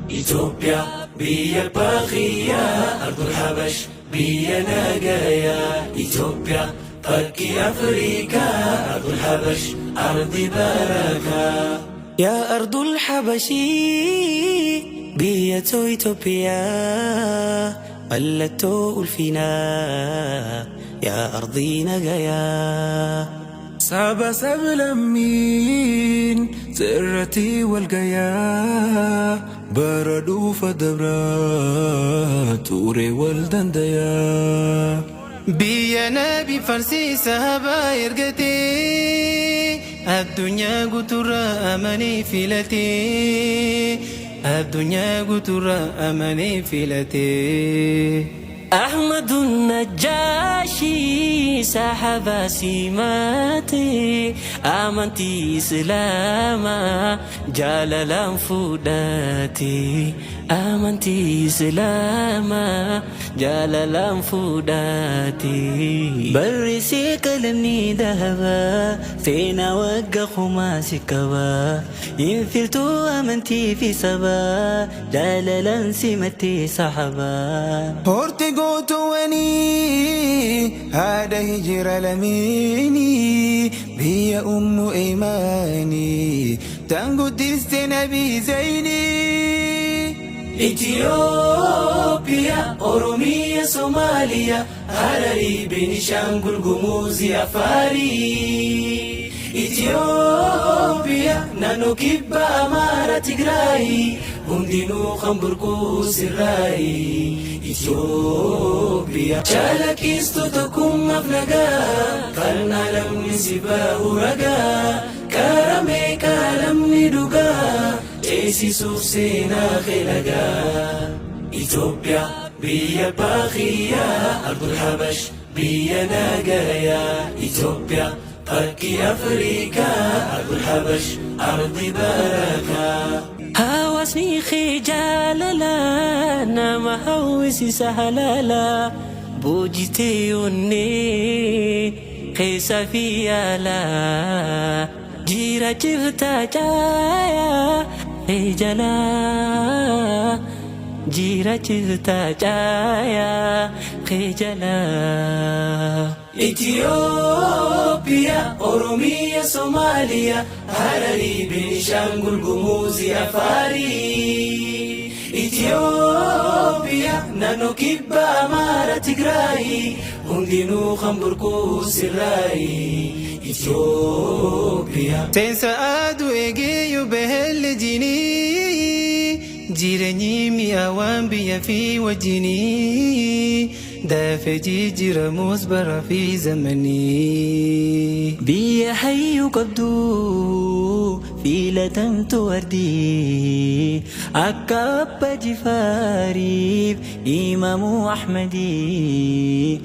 Itoophiyaa biyya baaqiyyaa, ardul habash biyya nagayaa. Itoophiyaa fakkii Afrikaa, ardul habash ardi barakaa. يا أرض الحبشي بية إثيوبيا ملتو ألفنا يا أرضي نجايا. Saba sablammiin sirratti wal gayaa, bara dhufa dabraa ture wal dandayaa. Biyya nabi farsiisa habaa ergatee, addunyaa guuturra amanee filatee, addunyaa guuturra amanee filatee. أحمد النجاشي سحب سيماتي amantii Islaamaa jaalalaan fuudhate, amantii Islaamaa jaalalaan fuudhate. Barreessee qalamni dahabaa seenaa wagga kumaa si qabaa, infiltuu amantii fi sabaa jaalalaan simattee sahabaa. Horte gootuwwanii haadha hijira lameenii, biyya ummu imaanii tan guddiste nabii zaynii. Itoophiyaa, Oromiyaa, Somaaliyaa, Hararii, Beenishaangul Gumuuzii, Afaarii. Itoophiyaa, naannoo kibba Amaara, Tigraay, hundinuu kan burquu sirraayi. Itoophiyaa calaqqistuu tokkummaaf nagaa, kan alamni si bahu ragaa, karamee kaalamni dhugaa, ceesisuuf seenaa keelagaa. Itoophiyaa biyya baaqiyyaa, ardul habash biyya nagayaa. Itoophiyaa fakkii Afrikaa, ardul habash ardi barakaa. Hawaasni kee jaalala nama hawwisiisa, halaala boojitee onnee keessa fi alaa jiraachifta caayaa jalaa, jiraachifta caayaa jalaa. Itoophiyaa, Oromiyaa, Somaaliyaa, Hararii, Beenishaangul Gumuuzii, Afaarii. Itoophiyaa, naannoo kibba Amaara, Tigraay, hundinuu kan burquu sirraayi. Itoophiyaa. Seensa aduu eegeeyyuu bahelli jinii, jireenyi mi'aawaan biyya fi wajjinii dafee jijjiiramus bara fi zamanii. Biyya hayyuu qabdu filatamtu ardii akka Abba Jifaariif Imaamu Ahmadii.